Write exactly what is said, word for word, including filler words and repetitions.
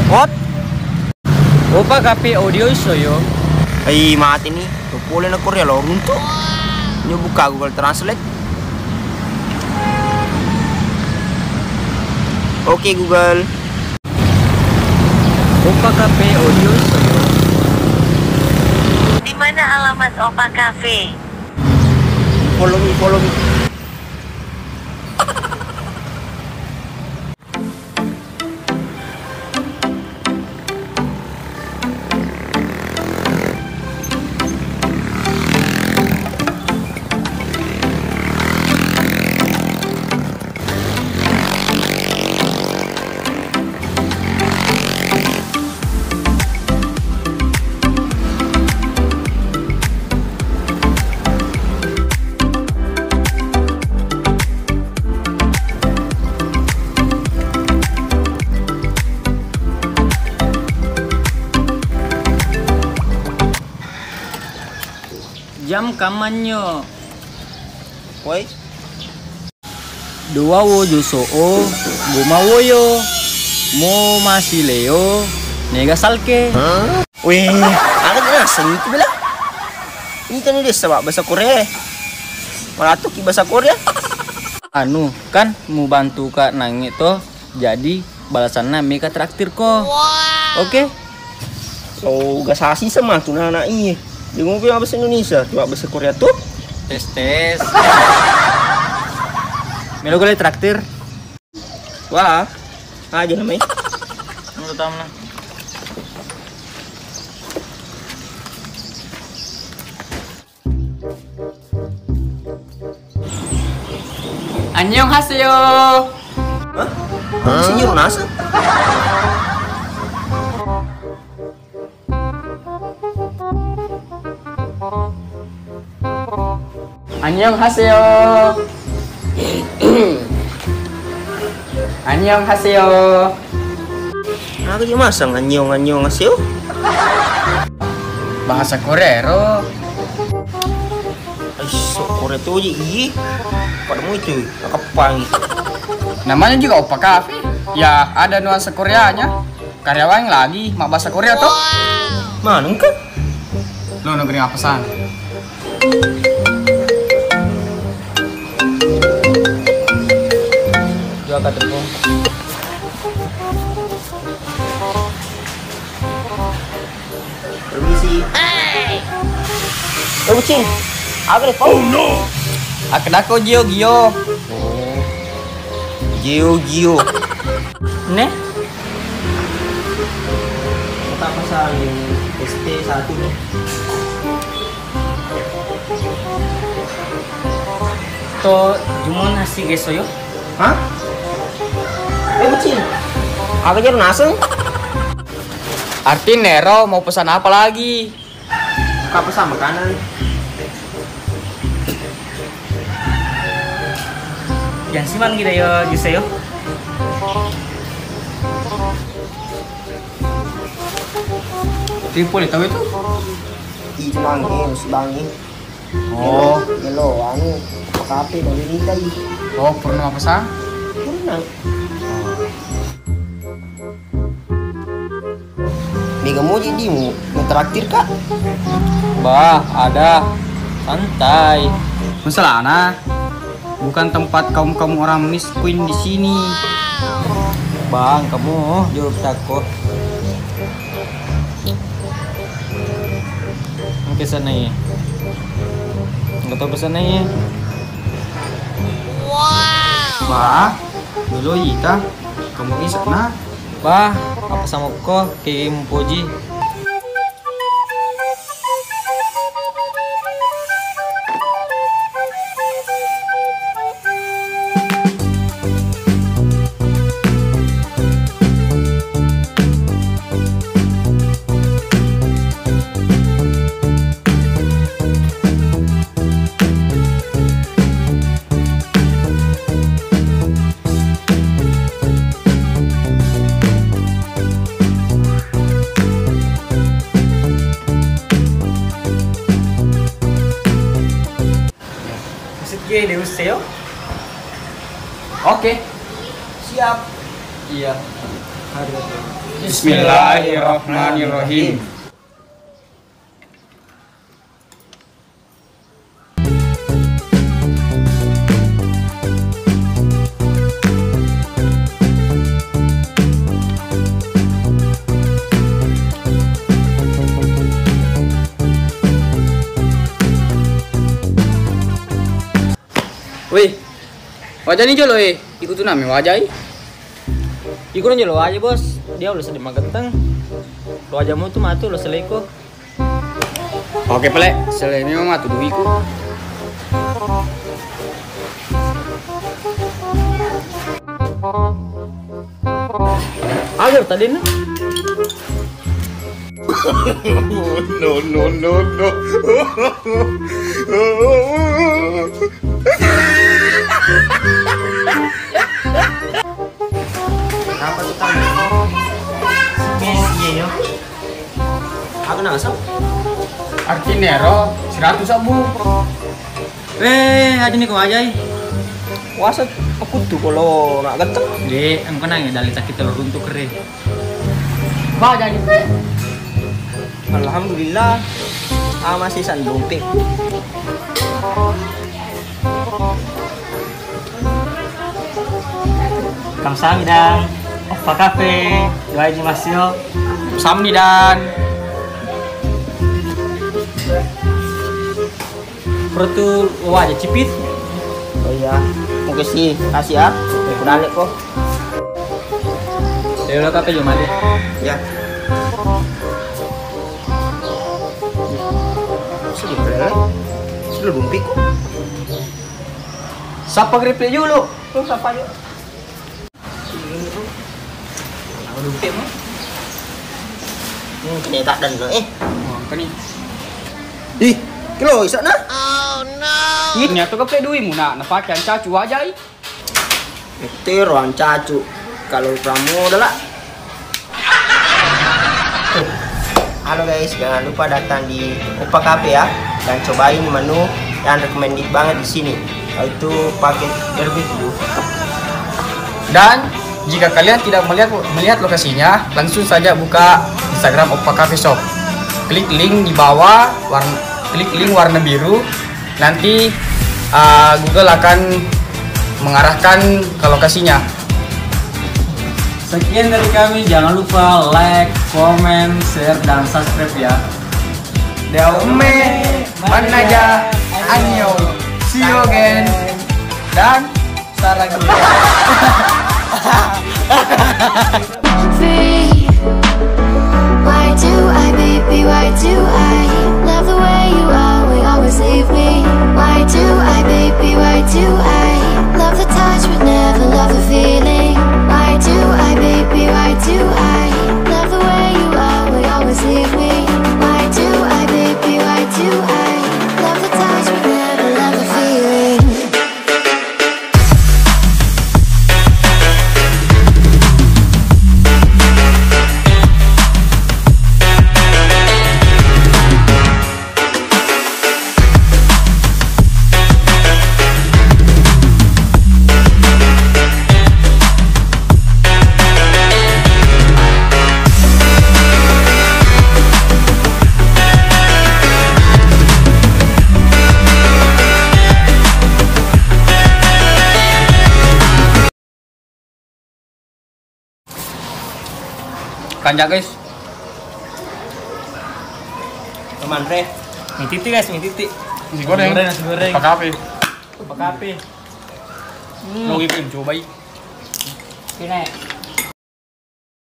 What? Opa Cafe audio iso yo. Ai, mati ni. Pole na Korea lo runtu. Nyo buka Google Translate. Oke, Google. Opa Cafe audio iso yo. Di mana alamat Opa Cafe? Follow me, follow me. Jam kamanyo. Woi. Dua wo joso o, goma woyo, mo masileo, nega salke. Weh, aga naseng itu bela? Ini kan udah sebab bahasa Korea. Malah tuh bahasa Korea. Anu, kan mu bantu ka nangi to, jadi balasanna mega traktir ko. Oke? Oh, gak sasi sama tuh anak iya. Dia ngomong bahasa Indonesia, coba bahasa Korea tuh. Tes, tes. Melo gue traktir. Wah, aja namanya. Menurut tamu lah. Annyeonghaseyo. Hah? Sini Runasa? Annyeonghaseyo. Annyeonghaseyo. Aga je masang annyeong, annyeonghaseyo? Bahasa Korea ro. Aiso, Korea tu je, iye. Pada mu itu, nakepang. Namanya juga Opa Cafe. Ya, ada nuansa Koreanya. Karyawan lagi mabbahasa Korea to? Maneng ka? Lo negeri apa sana? Dua ka tepung. Permisi. Eh, Ucin. Aga le, Pak? Oh no. Akkedako Gio Gio. Oh. Gio Gio. Ne? Kita pasang S T satu nih. To jumon nasi geso yo. Hah? Eh, Ucin. Aga jero naseng? Artinya Nero mau pesan apa lagi? Buka pesan makanan. Yang siman kita yo, jus yo. Tripoli tahu itu? Itu mangi, si bangi. Oh. Melo, anu, kafe baru nikah i. Oh, pernah apa sa? Pernah. Mega moji dimu, mentraktir kak? Bah, ada. Santai. Masalahna, bukan tempat kaum-kaum orang miskin di sini. Bang, kamu jawab tako. Engke sana ye. Engke to sana ye. Bah, dulu ita, kamu isakna. Bah, apa sama ko, ki mupoji. Maksud gue, Deus Seo? Oke. Siap. Iya. Bismillahirrahmanirrahim. Weh, wajani jolo, eh. Iko tu nami wajai. Iko na jolo wajai, Bos. Dia ulo seddi magetteng. Lo wajamu tu matu lo seleiko. Oke, pale. Sele memang matu duiku. Agar tadi na. No, no, no, no. Apa tuh, Tang? Iya, iya. Aku nang asam. Artinya ro, seratus abu. Eh, aja nih kau ajai. Wasa aku tuh kalau nggak getek. Dek, engko nang ya, dali tak kita runtuk kere. Ba, jadi. Alhamdulillah, ah, masih sandung, Pik. Kamsahamnida, Dan. Oppa Cafe, doaji masio. Kamsahamnida, Dan. Perlu tu waja cipit. Oh iya, mungkin sih kasih ya. Aku dalik kok. Ya udah, kata Jomali. Ya. Sudah berlele. Sudah dumpi kok. Sapa keripik dulu? Tuh sapa yuk? Kenapa dumpi mau? Hmm, kena tak dan eh. Wah, kena. Ih, kilo isakna. Ih, ternyata kepek duimu nak, napake ancacu wajai. Itu ruang cacu. Kalau kamu udah lah. Halo guys, jangan lupa datang di Oppa Cafe ya, dan cobain menu yang recommended banget di sini, yaitu paket barbecue. Dan jika kalian tidak melihat melihat lokasinya, langsung saja buka Instagram Oppa Cafe Shop. Klik link di bawah, warna, klik link warna biru. Nanti uh, Google akan mengarahkan ke lokasinya. Sekian dari kami, jangan lupa like, comment, share, dan subscribe ya. Dea umme, mannaja, annyeong, see you again, dan sarang. Free. Why do I, baby, why do I love the way you always, always leave me? Why do I, baby, why do I love the touch but never love the feeling? Why do I, baby, why do I love the way you always, always leave me? Why do I, baby, why do I love the touch but never love the feeling? Kanjak, guys. Teman re. Mie titik, guys, mie titik. Nasi goreng. Nasi goreng, nasi goreng. Oppa Cafe. Oppa Cafe. Hmm. Logi pun cobai. Sini.